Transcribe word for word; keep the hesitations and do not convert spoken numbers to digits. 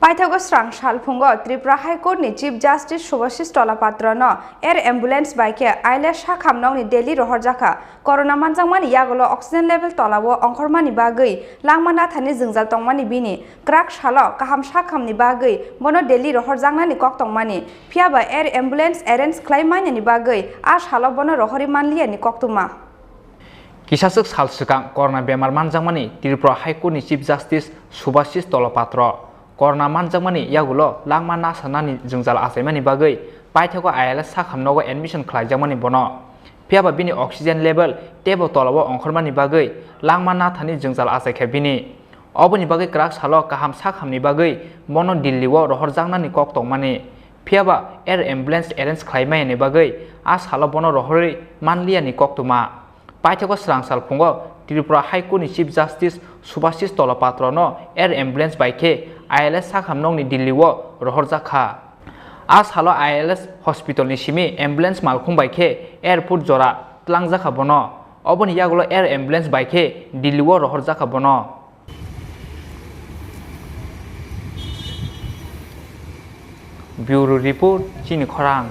Paithago srang salphungo Tripura High Court ni Chief Justice Subhashish Tolapatro no air ambulance bai khe I L S sakham nokni Delhi rohorjakha. Corona manjakmani yagulo oxygen level tolao ongkhormani bagwi langma nathani jwngjal tongmani bini kwrak salo kaham sakhamni bagwi bono Delhi rohorjaknani kok tongmani, phiyaba air ambulance arrange khlai mainani bagwi a salo bono rohorwi manliyani koktwma. Kisaswk sal swkang corona bemar manjakmani Tripura High Court ni Chief Justice Subhashish Tolopatro corona manjakmani yagulo langma nasanani jwngjal achaimani bagwi paithago I L S sakham nogo admission khlaijakmani bono. Phiyaba bini oxygen level teibo tolao ongkhormani bagwi langma nathani jwngjal achaikha bini. Oboni bagwi kwrak salo kaham sakhamni bagwi bono Delhi o rohorjaknani kok tongmani. Phiyaba air ambulance arrange khlaimaiyani bagwi a salo bono rohorwi manliyani koktwma. Paithago srang salphungo Tripura High Court ni Chief Justice Subhashish Tolopatro no air ambulance bai khe I L S sakham nokni Delhi o rohorjakha. A salo I L S hospital ni simi ambulance malkhung bai khe airport jora tlangjakha bono. Oboni yagulo air ambulance bai khe Delhi o rohorjakha bono. Bureau Report, Chini Khorang.